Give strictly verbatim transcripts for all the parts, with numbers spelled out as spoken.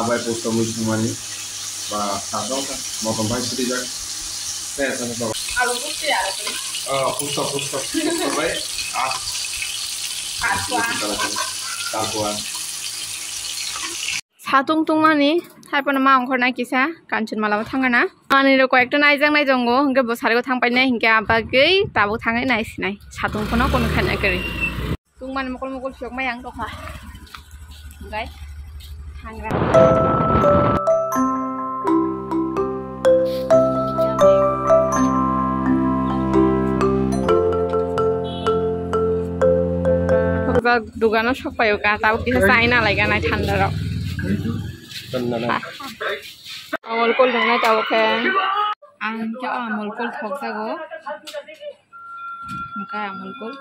Bai posto mui sumani ba tato motom bai suri jak. Te sa sa. Alo posto ya. Oh, posto, posto, posto bai. Ah. Takwa. Takwa. Satung tungmani, hai pono ma ongkhornai kisa, Kanchanmala o thangna. Manwi rok koi ekta naijak naijakgo, hwnkhe bo sarigo thang painai, hwnkhe abagwi tabuk thangwi naisinai. Satung pono kono khaina kwrwi. Tungmani mokol mokol siyok mai ang tokha. Hwnkhe thangra. Thokjak dogano sok paio ka, tabuk kisa chai na lai ganai thanda rok. Amul cool tongnai tabuk khe. Ang khe Amul cool thokjago. Hwnkhe Amul cool.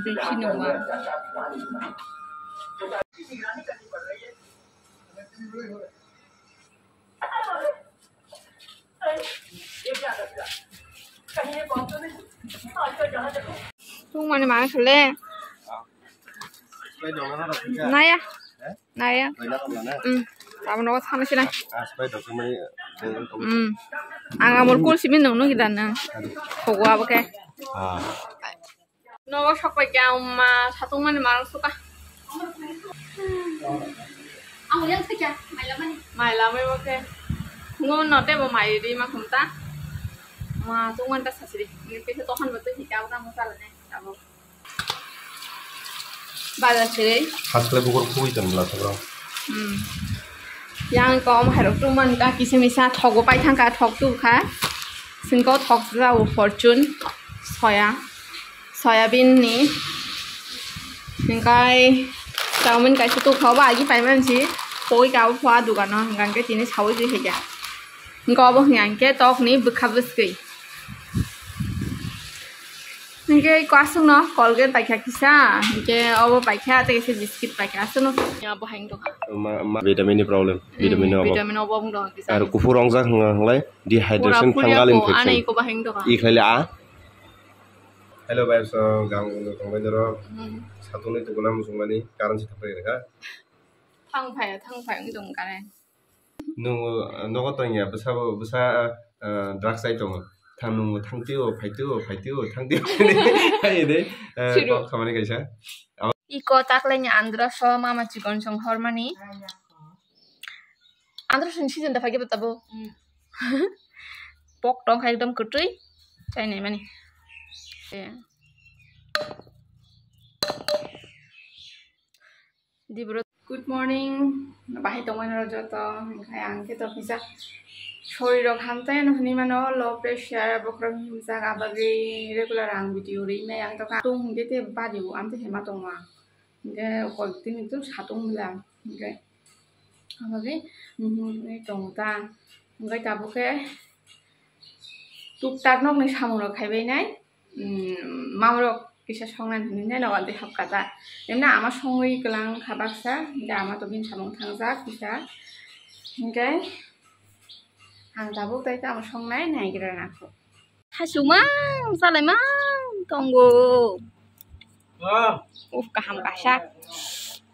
Besi nungma. Tungmani mana sole? Naya. Naya. Hmm. Abo nogo sana sina. Hmm. Ang Amul cool simi nung nung dan nang. Kogo abo ke. Nogo sok pai khe ang ma satung mani ma suka. Ang yang thikya, mai lamani. Mai lamai bo khe. Ngo no tebo mai ri ma khum ta. Ma tung man ta sasiri. Ni kisa tohan bo tui hika ta mo sala ne. Abo. Bala siri. Hasle bukur khui tan la sabra. Hmm. Yang kom hairok tung man ka kisa misa thok bo pai thang ka thok tu kha. Singko thok jao Fortune soya. Soyabin ni hingkai chowmin kaisa tukha obo agi paiman si koi ka obo phua dogano hingkha hingke tini sawi twi khaikha hingke obo hingkha hingke tok ni bwkha bwskwi hingke ko aswk no Colgate paikha kisa hingke obo paikha tei kisa biscuit paikha aswk no obo hai wngtokha. Ma, ma, vitamin ni problem, vitamin ni obo. Vitamin obo wngtokha kisa. Ar kuphur rongjak hwnga hwnglai dehydration, fungal infection. Ani ko bahai wngtokha. Ikhlai le a. Hello, bai, so, gang ulo tongbai doro. Hmm. Satung ni tukuna musungmani, karon si thapai rega. Thang phai, thang phai, wng tong kare. Nung, uh, nogo tongya, bwsa bo, bwsa, uh, drugs ai tongo. Thang nung, thang tio, phai tio, phai tio, thang tio. Hai de, uh, kok khamani kaisa. Iko taklai ni andro so mama chikon song hormani. Andro song season da phai ke tabo. Hmm. Pok tong khai ekdom kwtwi. Chai nai mani. Eh. Dibro. Good morning. Bahai tongmani rok joto. Hingkhe ang khe to kisa. Sori rok hamtai no hwnwi mano, low pressure, bokhorok himjak, abagwi regular ang video ri maya ang to ka. Tung hingkhe te bari o, ang te hema tongma. Hingkhe koi tini to satung mila. Hingkhe abagwi, mhm, tongo ta. Hingkhe tabuk khe tuktak nokni samung rok khaibai nai. Mama rok kisa songnani hinwi nai nogo de hapkha ta. Emna ama songwi kwlang kha baksa, hingkhe ama to bini samung thangjak kisa. Hingkhe ang tabuk tai tamo songnai naigra nangkho. Hasumang salaimang tongo. Uf, kaham kaisa.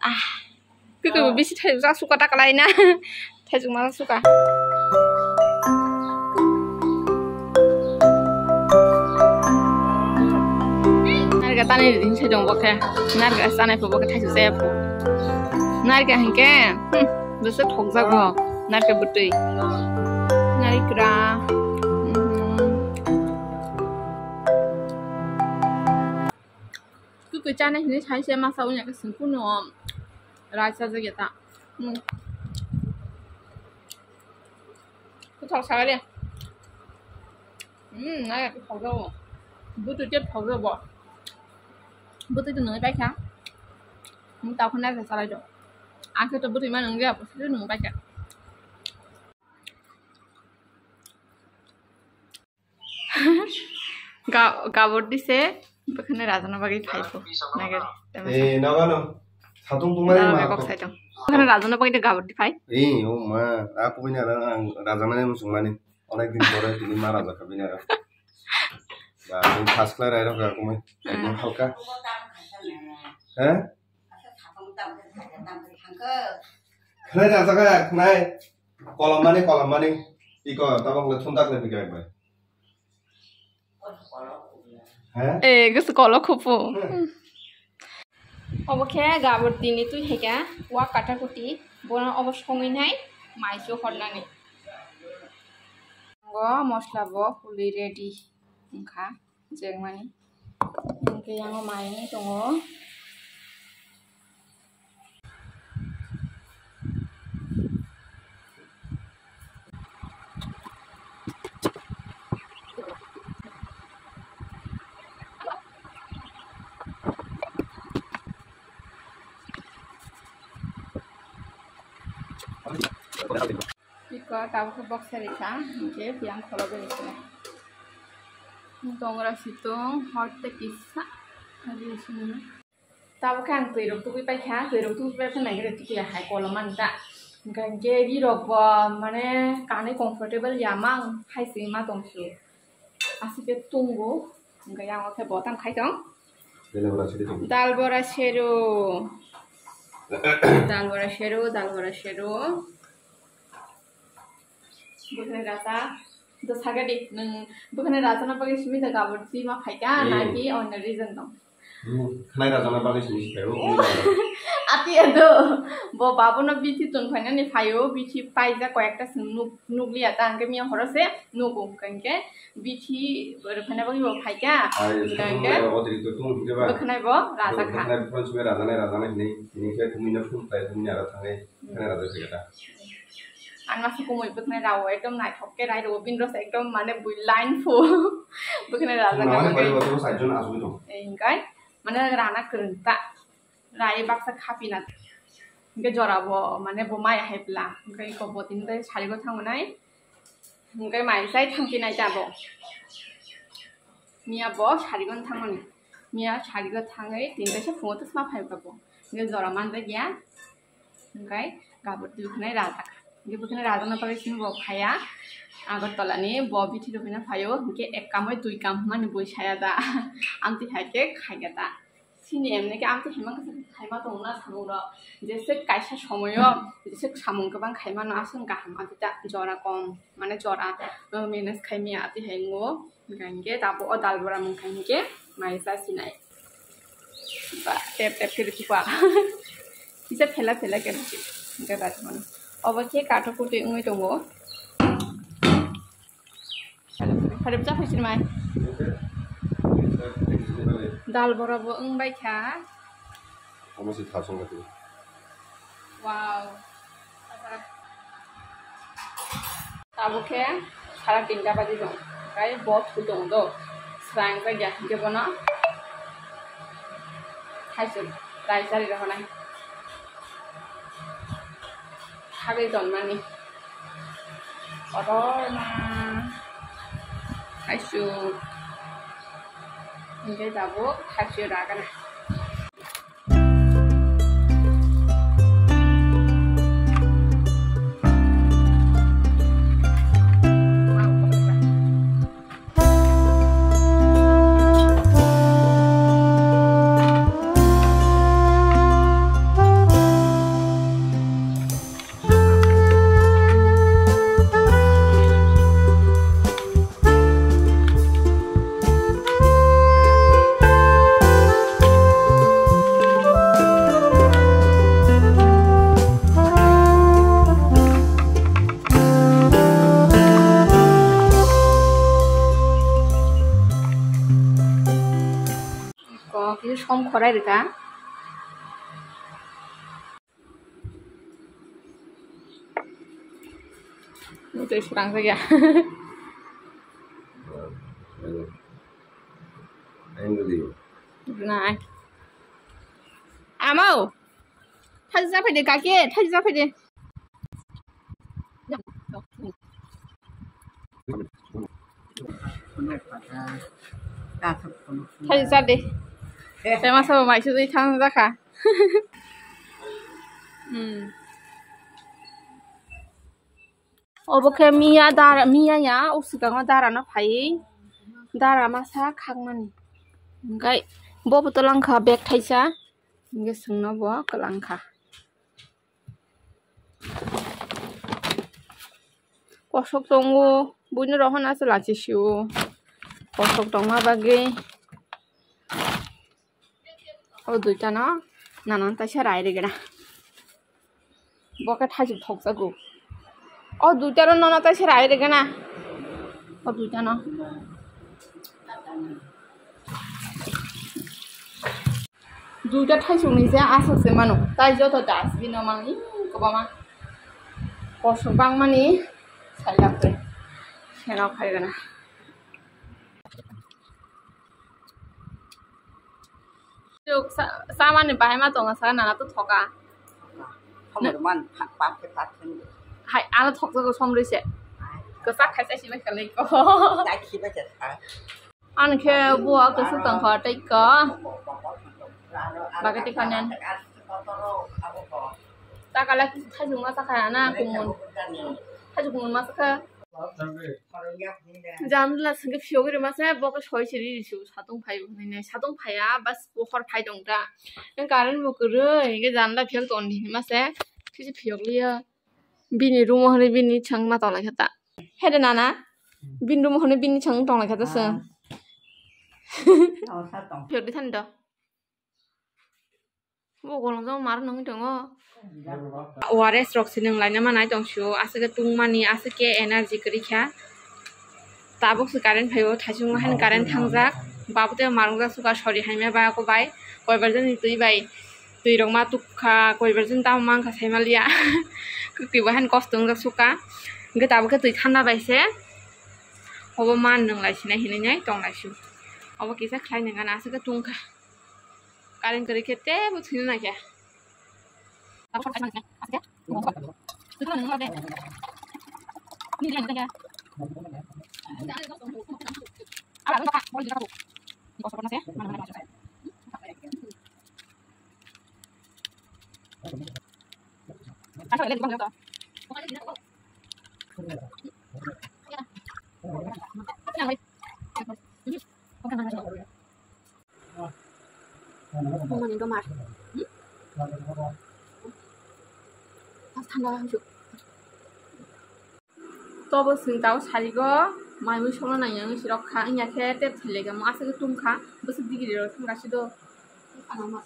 Ah. Kiko bisi thai ja suka ta kalai na. Thai juma suka. Narga tani din se dong bokhe. Narga sanai pho bokhe thai se pho. Narga hingke. Hmm. Bese thok jago. Narga butui. Narikra. Hmm. Kukui chana hinwi sai se masa unya ke singkunu raisa jageta. Hmm. Kuthok sagale. Hmm, naya kuthok jago. Butu je thok jago. Butu tu nungi paikha. Hmm, tau khana ke salai do. Angke to butu ma nungi apa, butu nungi paikha. Ga-, gabor dise, bekhane rajana bagwi phaibo. Nagar, tama Eh, sa. Nagano. Satung tungmani Nagano ma kok to. Sai tong. Bekhane rajana bagwi de gabor di phai. Eh, o ma, aku punya rajana ni musung mani. Onek din pore tini ma raja kha bini aro. Ba, tini first class rai rok aku mai. Hmm. Ekdom halka. He? Khnai da jaga khnai. Kolom mani, kolom mani. Iko tabang le thundak le bikai bai. He? Eh, gusto kolo khupu. Hmm. Obo khe gabur tini twi hai kha, wa kata kuti, bono obo songwi nai, mai se hornani. Ngo mosla bo puli ready wngkha, jengmani. Hingke yango mai wngwi tongo. Iko tabuk khe boksa rikha, hingke piyang kholo berikha. Tongra sitong hot tei kisa. Tabuk khe ang twi rok tubui paikha, twi rok tubui paikha nai khe twi hai kolom man ta. Hingke ri rok bo mane kanwi comfortable ya mang hai se ma tong su. Aswk khe tongo, hingke yang o khe bo tang khai tong. Dal bora siri tong. Dal bora sero. Dal bora sero, dal bora sero. Bwkhwnai raja. Do sagadi, nwng bwkhwnai raja na bagwi simi da gabur twi ma phaika, hmm, naki onno reason dong. Hmm, khwnai raja na bagwi simi phaio. Ati ado, bo babu no bithi tun phainani phaio, bithi paija koyekta sing nuk, nukliya ta, hingke miya horo se nugo, hingke bithi rwphaina bagwi bo phaika, hingke bwkhwnai bo raja kha. Bwkhwnai bo raja nai, raja nai hinwi, hinwi khe kumui no phun khlai, kumui ni aro thangnai, bwkhwnai raja khe ta. Ang masa kumui bwkhwnai rao ekdom naithok khe rai rwo, bini rw se ekdom mane bui line phu. Bwkhwnai raja khe. Mane bari bo side jon asugwi tong. Hingkai mane rana kwrwng ta. Rai baksa khapina. Hingke jora bo mane bo maya hai pla. Hingke iko bo tini tai sari go thango nai. Hingke mai sai thangki nai ta bo. Miya bo sari go thangmani. Miya sari go thangwi tini tai se phungo to sma phai bo. Hingke jora man da gya. Hingke gabur twi bwkhwnai raja kha. Hingke bwkhwnai raja no bagwi simi bo phaiya. Agartala ni bo bithi rwphaina phaio. Hingke ek kamoi dui kam hwnmani bui saya da. Amtwi hai khe khaiya da. Sini emne khe amtwi hai mankha se khaima tongo na samung rok. Jeswk kaisa somoyo jeswk samung kwbang khaima no aswk kaham amtwi ta jora kom mane jora, uh, manage khaimaya amtwi hai wngo. Hingke tabuk o dal bora mungkha hingke mai sa sinai. Ba tep tep khe rwchikha. Kisa phela phela khe rwchik. Hingke rajmani. Obo khe kathok kutui wngwi tongo. Harip cha phaisin mai. Dal bora bo wng bai kha. Omo se thasong khe. Wow. Tabuk khe sara tinta baji tong. Kai bo thul tong do. Srang jak ya hingke bono. Thaisuk rai chari rohonai. Sagwi tonmani. Kotorma. Thaisuk. Hingke tabuk thaisuk ragana. Kok kisa som khorai rwkha. Tei srang jak ya. Nai. Amo. Thaisa phai de kaki, thaisa phai de. Thaisa de. Tema sabo mai sujui thang jakha. Hmm. Obo khe miya dara, miya ya, o swkango dara no phaiwi dara masa khakmani. Hingkai bo botol wngkha bag thaisa, hingke chwngno bo kwlangkha. Kosok tongo, buino rohorna se lachi sio. Kosok tongma bagwi. O duita no nana taisa rai rwgena. Bo khe thaichuk thokjago. O duita no nana taisa rai rwgena. O duita no. Duita thaisukni se aswk se mano. Tai joto dustbin o mang, ih, kwbangma. Kosok bangmani sailak twi. Seno khai gana. Tuk sa-, samani bahai ma tongo, sa nana to thoka. Somrwman pha-, pap khe pap khe. Hai, ano thokjago somrwi se. Kwchak khai chai sima khalai ko. Chai khiba se sa. Ani khe buwa kwswk tongkha tei ko. Bagwi tei khanen. Ta kala kisa thajwk ma sakha na kumun. Thajwk kumun ma sakha. Janla sengke phiyogwi rwma se bo khe soi siri risu satung phai hinwi nai. Satung phaiya bas bo hor phai tong ta. Current bo kwrwi hinkhe janla phiyok ton hinwi ma se kisa phiyok liya. Bini room o hinwi bini chwng ma tong lai kha ta. Hai de nana. Bini room o hinwi bini chwng tong lai kha ta se. Phiyok di thani do. Bo golong jang mar nang tongo. O R S rok se nang laina manai tong sio, aswk khe tungmani, aswk khe energy kwrwi kha. Tabuk se current phaio, thaisung ma haino current thangjak. Babu tei marungjak suka sori haima ba ko bai. Koibar jani twi bai, twi rok ma tukha, koibar jani tamo mankha saima liya. Kwtwi bo haino kosto wngjak suka. Hwnkhe tabuk khe twi thanda bai se. Obo man nang lai sinai hinwi nai tong lai sio. Obo kisa khlai nang gana, aswk khe tungkha. Current kwrwi khe teibo thwina naikha. Mani domar. Thanda hamsuk. Tobo swng tao sarigo, mai mui songna nang yang sirok kha, wngya khe tep thailaikha, mo aswk tungkha, bwswk digiri rok thangkha sido.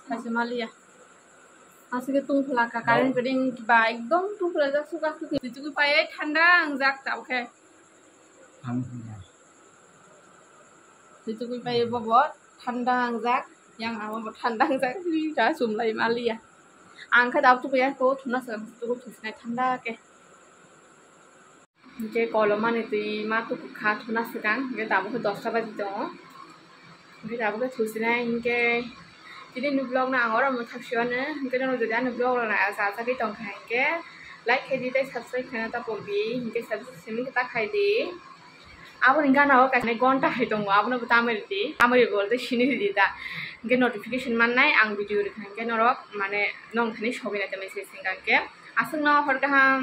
Kaisa maliya. Aswk tungphla kha, current bedeng ba ekdom tungphla jak suka suki, twi tugui pai thanda wngjak tao khe. Twi tugui pai bobo thanda wngjak, yang amo bo thanda wngjak, twi ta chumlai maliya. Ang khe dao tugui ya ko thuna swkang tugui thusinai thanda khe. Hingke kolomani twi ma tuku kha thuna swkang, hingke tabuk khe dosta baji tongo. Hingke tabuk khe thusinai, hingke tini ni vlog no ang oro mwthak siyano, hingke nono jodi ani vlog rok na chajagwi tongkha hingke like khaidi tei subscribe khaina ta pokdi, hingke subscribe simi khe ta khaidi. Aboni gana o kaisa gonta hai tongo, abono bo tamari di, tamari bo tei sini di ta. Hingke notification mannai ang video rikha hingke norok mane nong thani sogwi nai ta message hingka hingke aswkno hor kaham.